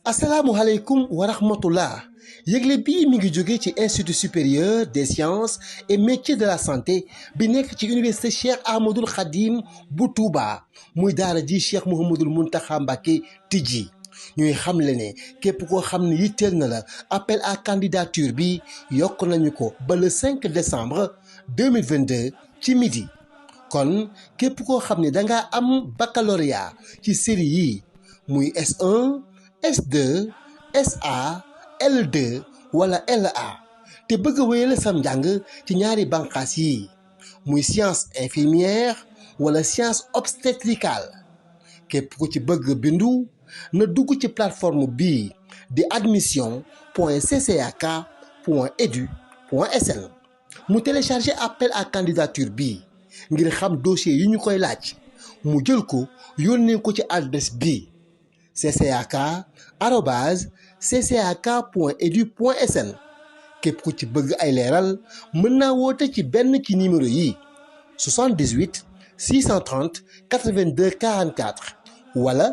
asalaamualeykum wa rahmatullah yëgle bii mi ngi jóge ci institut supérieur des sciences et métiers de la santé bi nekk ci université Cheikh Ahmadoul Khadim bu Touba muy daara ji Cheikh Mouhamadoul Mountakha Mbacké tijji ñuy xamle ne képp koo xam ne yitteel na la appel à candidature bi yokk nañu ko ba le 5 décembre 2022 ci midi kon képp koo xam ne dangaa am baccalauréat ci série yi muy S1 S2 SA L2 wala LA te bëgg a wéyale sam njàng ci ñaari bànqaas yi muy science infirmière wala science obstétricale képp ku ci bëgg bindu na dugg ci plateforme bii di admission.ccak.edu.sn mu télécharger appel à candidature bii ngir xam dossier yi ñu koy laaj mu jël ko yónnee ko ci adresse bii ccak@ccak.edu.sn képp ku ci bëgg ay leeral mën naa woote ci benn ci numéro yi 78 630 82 44 wala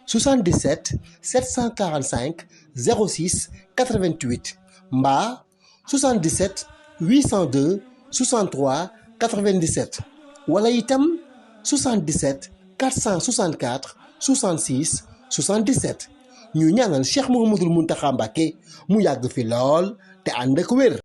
77 745 06 88 mbaa 77 802 63 97 wala itam 77 464 66 77 ñu ñaanal Cheikh Mouhamadoul Mountakha Mbacké mu yàgg fi lool te ànd ak wér.